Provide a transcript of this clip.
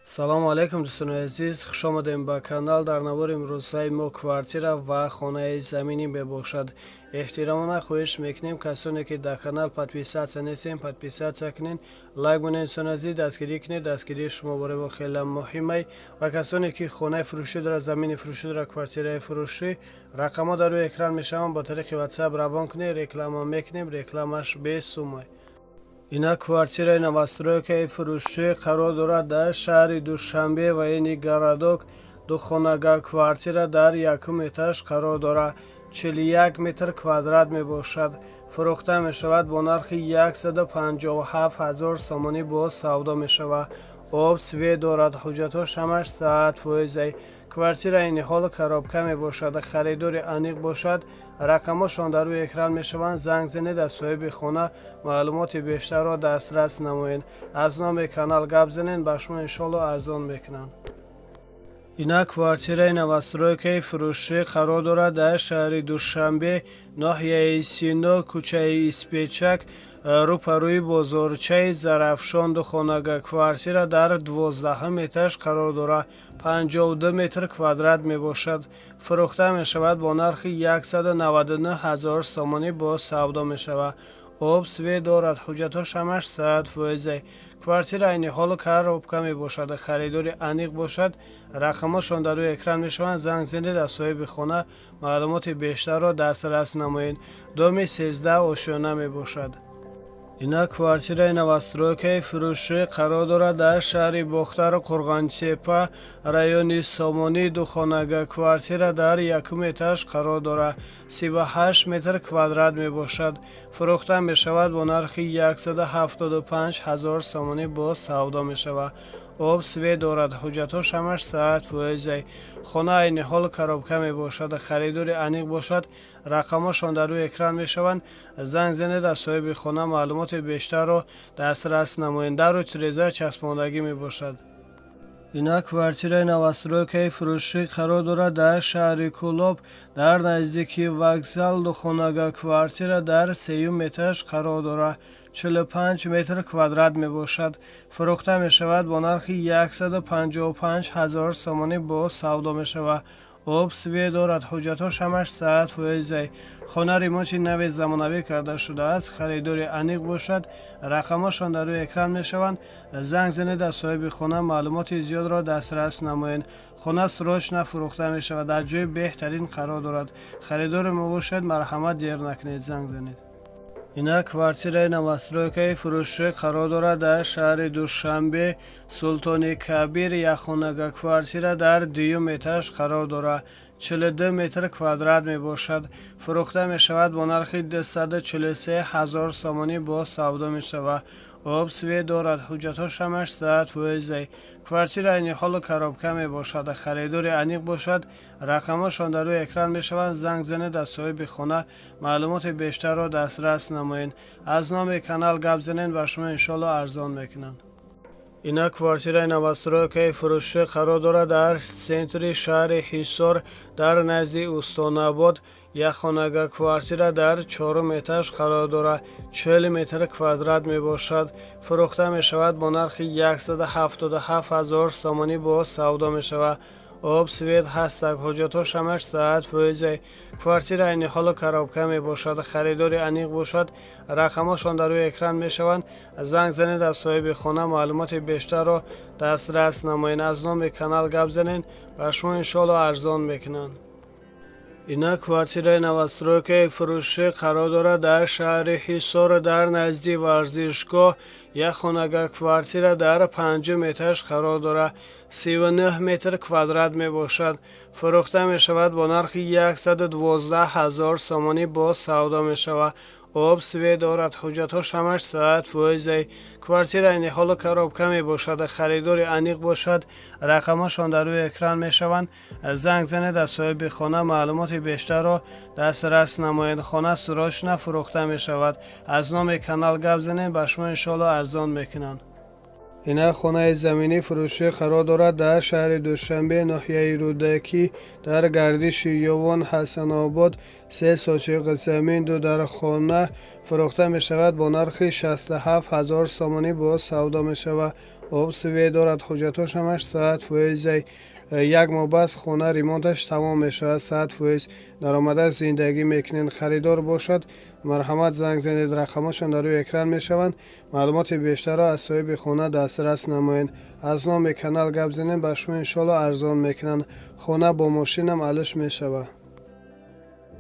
Салому алайкум, дӯстони азиз, хуш омадем ба канал. Дар навори имрӯзаи мо квартира ва хонаи заминӣ мебошад. Эҳтиромона хоҳиш мекунем, касоне ки дар канал подписаться нестем, подписаться кунед, лайк монед. Дӯстони азиз, дастгирӣ кунед, дастгирии шумо барои мо хеле муҳимай. Ва касоне ки хонаи фурӯшӣ дорад, замини фурӯшӣ дорад, квартираи фурӯшӣ, рақамҳо дар рӯи экран мешаванд, ба тариқи WhatsApp равон кунед, реклама мекунем, рекламаш бесумай. Ина квартираи новостройкаи фурӯшӣ қарор дорад дар шаҳри Душанбе, военный городок. Духонага квартира дар якум этаж қарор дорад, 41 метр квадрат мебошад. Фурӯхта мешавад бо нархи 157 ҳазор сомонӣ, боз савдо мешавад. Об, свет дорад, ҳуҷҷатҳош ҳамаш 100%. Квартира айни ҳол коробка мебошад. Харидори аниқ бошад, рақамҳошон дар рӯи экран мешаванд, занг занед, аз соҳиби хона маълумоти бештарро дастрас намоед. Аз номи канал гап занед, ба шумо иншоалло арзон мекунанд. Ина квартираи новостройкаи фурӯшӣ қарор дорад дар шаҳри Душанбе, ноҳияи Сино, кӯчаи Испечак, рӯпарӯи бозорчаи Зарафшон. Духонага квартира дар 12-ҳум этаж қарор дорад, 52 метр квадрат мебошад. Фурӯхта мешавад бо нархи 199 ҳазор сомонӣ, боз савдо мешавад. Об, свет дорад, ҳуҷҷатҳош ҳамаш 100%. Квартира айни ҳол коробка мебошад. Харидори аниқ бошад, рақамҳошон дар рӯи экран мешаванд, занг занед, аз соҳиби хона маълумоти бештарро дастрас намоед. Доми 13 ошёна мебошад. Ина квартираи новостройкаи фурӯшӣ қарор дорад дар шаҳри Бохтару Қурғонтеппа, райони Сомонӣ. Духонага квартира дар якум этаж қарор дорад, 38 метр квадрат мебошад. Фурӯхта мешавад бо нархи 175 ҳазор сомонӣ, боз савдо мешавад. Об, свет дорад, ҳуҷҷатҳош ҳамаш 100%. Хона айни ҳол коробка мебошад. Харидори аниқ бошад, рақамҳошон дар рӯи экран мешаванд, занг занед, аз соҳиби хона маълумоти бештарро дастрас намоед. Дару тиреза часпондагӣ мебошад. Ина квартираи новостройкаи фурӯшӣ қарор дорад дар шаҳри Кӯлоб, дар наздикии вокзал. Духонага квартира дар сеюм этаж қарор дорад, 45 метр квадрат мебошад. Фурӯхта мешавад бо нархи 155 ҳазор сомонӣ, боз савдо мешавад. Об, свет дорад, ҳуҷҷатҳош ҳамаш 100%. Хона ремонти нави замонавӣ карда шудааст. Харидори аниқ бошад, рақамҳошон дар рӯи экран мешаванд, занг занед, аз соҳиби хона маълумоти зиёдро дастрас намоед. Хона срочно фурӯхта мешавад, дар ҷои беҳтарин қарор дорад. Харидори мо бошед, марҳамат, дер накунед, занг занед. Ина квартираи новостройкаи фурӯшӣ қарор дорад дар шаҳри Душанбе, Султони Кабир. Якхонага квартира дар дуюм этаж қарор дорад, 42 метр квадрат мебошад. Фурӯхта мешавад бо нархи 243 ҳазор сомонӣ, боз савдо мешавад. Об, свет дорад, ҳуҷҷатҳош ҳамаш 100%. Квартира айни ҳол коробка мебошад. Харидори аниқ бошад, рақамҳошон дар рӯи экран мешаванд, занг занед, аз соҳиби хона маълумоти бештарро дастрас намоед. Аз номи канал гап занед, ба шумо иншоалло арзон мекунанд. Ина квартираи новостройкаи фурӯшӣ қарор дорад дар центри шаҳри Ҳисор, дар назди Устонабод. Якхонага квартира дар чорум этаж қарор дорад, 40 метр квадрат мебошад. Фурӯхта мешавад бо нархи 177 ҳазор сомонӣ, боз савдо мешавад. Об, свет ҳастак, ҳуҷҷатҳош ҳамаш 100%. Квартира айни ҳоло коробка мебошад. Харидори аниқ бошад, рақамҳошон дар рӯи экран мешаванд, занг занед, аз соҳиби хона маълумоти бештарро дастрас намоед. Аз номи канал гап занед, ба шумо иншоалло арзон мекунанд. Ина квартираи новостройкаи фурӯшӣ қарор дорад дар шаҳри Ҳисор, дар назди варзишгоҳ. Як хонага квартира дар панҷум этаж қарор дорад, 39 метр квадрат мебошад. Фурӯхта мешавад бо нархи 112 ҳазор сомонӣ, боз савдо мешавад. Об, свет дорад, ҳуҷҷатҳош ҳамаш 100%. Квартира айни ҳоло коробка мебошад. Харидори аниқ бошад, рақамҳошон дар рӯи экран мешаванд, занг занед, аз соҳиби хона маълумоти бештарро дастрас намоед. Хона срочно фурӯхта мешавад. Аз номи канал гап занед, ба шумо иншоалло арзон мекунанд. Ина хонаи заминӣ фурӯшӣ қарор дорад дар шаҳри Душанбе, ноҳияи Рӯдакӣ, дар гардиши Ёвон, Ҳасанобод. 3 сотиқ замин, ду дар хона фурӯхта мешавад бо нархи 67 000 сомонӣ бо савдо мешавад. Об, свет дорад, ҳуҷҷатҳош ҳамаш 100%-ай. Як моҳ бас хона ремонташ тамом мешавад, 100% даромада зиндагӣ мекунед. Харидор бошад, марҳамат, занг занед, рақамҳошон дар рӯи экран мешаванд. Маълумоти бештарро аз соҳиби хона дастрас намоед. Аз номи канал гап занед, ба шумо иншоалло арзон мекунанд. Хона бо мошинам алиш мешавад.